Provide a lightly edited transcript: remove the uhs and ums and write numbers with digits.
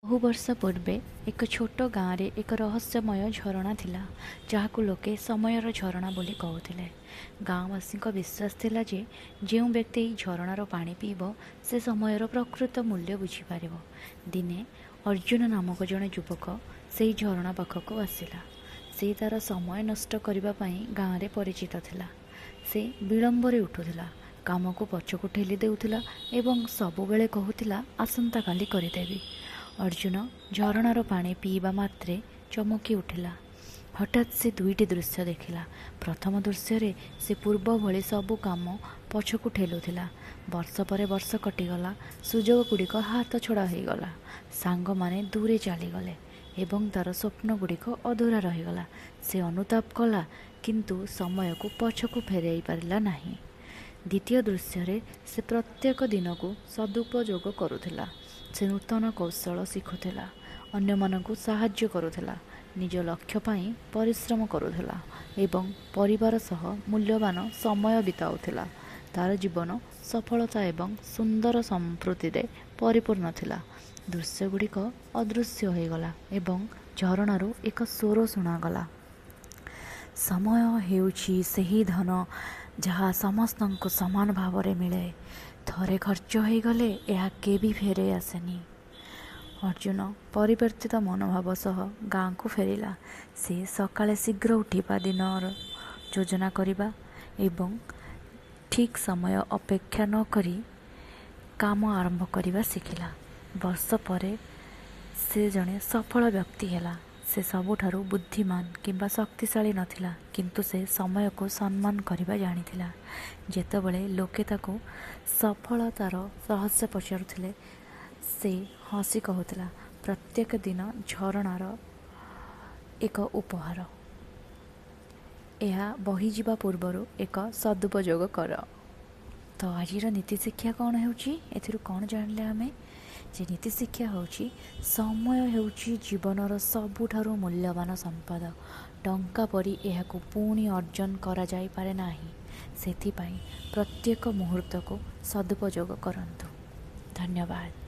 ବହୁ ବର୍ଷ ପୂର୍ବେ, ଏକ ଛୋଟ ଗାଁରେ ଏକ ରହସ୍ୟମୟ ଝରଣା ଥିଲା, ଯାହାକୁ ଲୋକେ ସମୟର ଝରଣା ବୋଲି କହୁଥିଲେ। ଗାଁବାସୀଙ୍କ ବିଶ୍ୱାସ ଥିଲା ଯେ ଯେଉଁ ବ୍ୟକ୍ତି ଏହି ଝରଣାର ପାଣି ପିଇବ, ସେ ସମୟର ପ୍ରକୃତ ମୂଲ୍ୟ ବୁଝିପାରିବ। ଦିନେ, ଅର୍ଜୁନ ନାମକ ଜଣେ ଯୁବକ ସେହି ଝରଣା ପାଖକୁ ଆସିଲା। ସେ ତା'ର ସମୟ ନଷ୍ଟ କରିବା ପାଇଁ ଗାଁରେ ପରିଚିତ ଥିଲା। ସେ ବିଳମ୍ବରେ ଉଠୁଥିଲା, କାମକୁ ପଛକୁ ଠେଲି ଦେଉଥିଲା ଏବଂ ସବୁବେଳେ କହୁଥିଲା, ଆସନ୍ତାକାଲି କରିଦେବି। ଅର୍ଜୁନ ଝରଣାର ପାଣି ପିଇବା ମାତ୍ରେ ଚମକି ଉଠିଲା। ହଠାତ୍ ସେ ଦୁଇଟି ଦୃଶ୍ୟ ଦେଖିଲା। ପ୍ରଥମ ଦୃଶ୍ୟରେ ସେ ପୂର୍ବ ଭଳି ସବୁ କାମ ପଛକୁ ଠେଲୁଥିଲା। ବର୍ଷ ପରେ ବର୍ଷ କଟିଗଲା, ସୁଯୋଗଗୁଡ଼ିକ ହାତଛଡ଼ା ହୋଇଗଲା, ସାଙ୍ଗମାନେ ଦୂରେ ଚାଲିଗଲେ ଏବଂ ତା'ର ସ୍ୱପ୍ନଗୁଡ଼ିକ ଅଧୁରା ରହିଗଲା। ସେ ଅନୁତାପ କଲା, କିନ୍ତୁ ସମୟକୁ ପଛକୁ ଫେରାଇ ପାରିଲା ନାହିଁ। ଦ୍ୱିତୀୟ ଦୃଶ୍ୟରେ ସେ ପ୍ରତ୍ୟେକ ଦିନକୁ ସଦୁପଯୋଗ କରୁଥିଲା। ସେ ନୂତନ କୌଶଳ ଶିଖୁଥିଲା, ଅନ୍ୟମାନଙ୍କୁ ସାହାଯ୍ୟ କରୁଥିଲା, ନିଜ ଲକ୍ଷ୍ୟ ପାଇଁ ପରିଶ୍ରମ କରୁଥିଲା ଏବଂ ପରିବାର ସହ ମୂଲ୍ୟବାନ ସମୟ ବିତାଉଥିଲା। ତା'ର ଜୀବନ ସଫଳତା ଏବଂ ସୁନ୍ଦର ସମ୍ପୃକ୍ତିରେ ପରିପୂର୍ଣ୍ଣ ଥିଲା। ଦୃଶ୍ୟଗୁଡ଼ିକ ଅଦୃଶ୍ୟ ହୋଇଗଲା ଏବଂ ଝରଣାରୁ ଏକ ସ୍ୱର ଶୁଣାଗଲା, ସମୟ ହେଉଛି ସେହି ଧନ ଯାହା ସମସ୍ତଙ୍କୁ ସମାନ ଭାବରେ ମିଳେ। ଥରେ ଖର୍ଚ୍ଚ ହୋଇଗଲେ ଏହା କେବେ ଫେରି ଆସେନି। ଅର୍ଜୁନ ପରିବର୍ତ୍ତିତ ମନୋଭାବ ସହ ଗାଁକୁ ଫେରିଲା। ସେ ସକାଳେ ଶୀଘ୍ର ଉଠିବା, ଦିନର ଯୋଜନା କରିବା ଏବଂ ଠିକ୍ ସମୟ ଅପେକ୍ଷା ନକରି କାମ ଆରମ୍ଭ କରିବା ଶିଖିଲା। ବର୍ଷ ପରେ ସେ ଜଣେ ସଫଳ ବ୍ୟକ୍ତି ହେଲା। ସେ ସବୁଠାରୁ ବୁଦ୍ଧିମାନ କିମ୍ବା ଶକ୍ତିଶାଳୀ ନଥିଲା, କିନ୍ତୁ ସେ ସମୟକୁ ସମ୍ମାନ କରିବା ଜାଣିଥିଲା। ଯେତେବେଳେ ଲୋକେ ତାକୁ ସଫଳତାର ରହସ୍ୟ ପଚାରୁଥିଲେ, ସେ ହସି କହୁଥିଲା, ପ୍ରତ୍ୟେକ ଦିନ ଝରଣାର ଏକ ଉପହାର। ଏହା ବହିଯିବା ପୂର୍ବରୁ ଏକ ସଦୁପଯୋଗ କର। ତ ଆଜିର ନୀତି ଶିକ୍ଷା କ'ଣ ହେଉଛି? ଏଥିରୁ କ'ଣ ଜାଣିଲେ ଆମେ? ଯେ ନୀତି ଶିକ୍ଷା ହେଉଛି, ସମୟ ହେଉଛି ଜୀବନର ସବୁଠାରୁ ମୂଲ୍ୟବାନ ସମ୍ପଦ। ଟଙ୍କା ପରି ଏହାକୁ ପୁଣି ଅର୍ଜନ କରାଯାଇପାରେ ନାହିଁ। ସେଥିପାଇଁ ପ୍ରତ୍ୟେକ ମୁହୂର୍ତ୍ତକୁ ସଦୁପଯୋଗ କରନ୍ତୁ। ଧନ୍ୟବାଦ।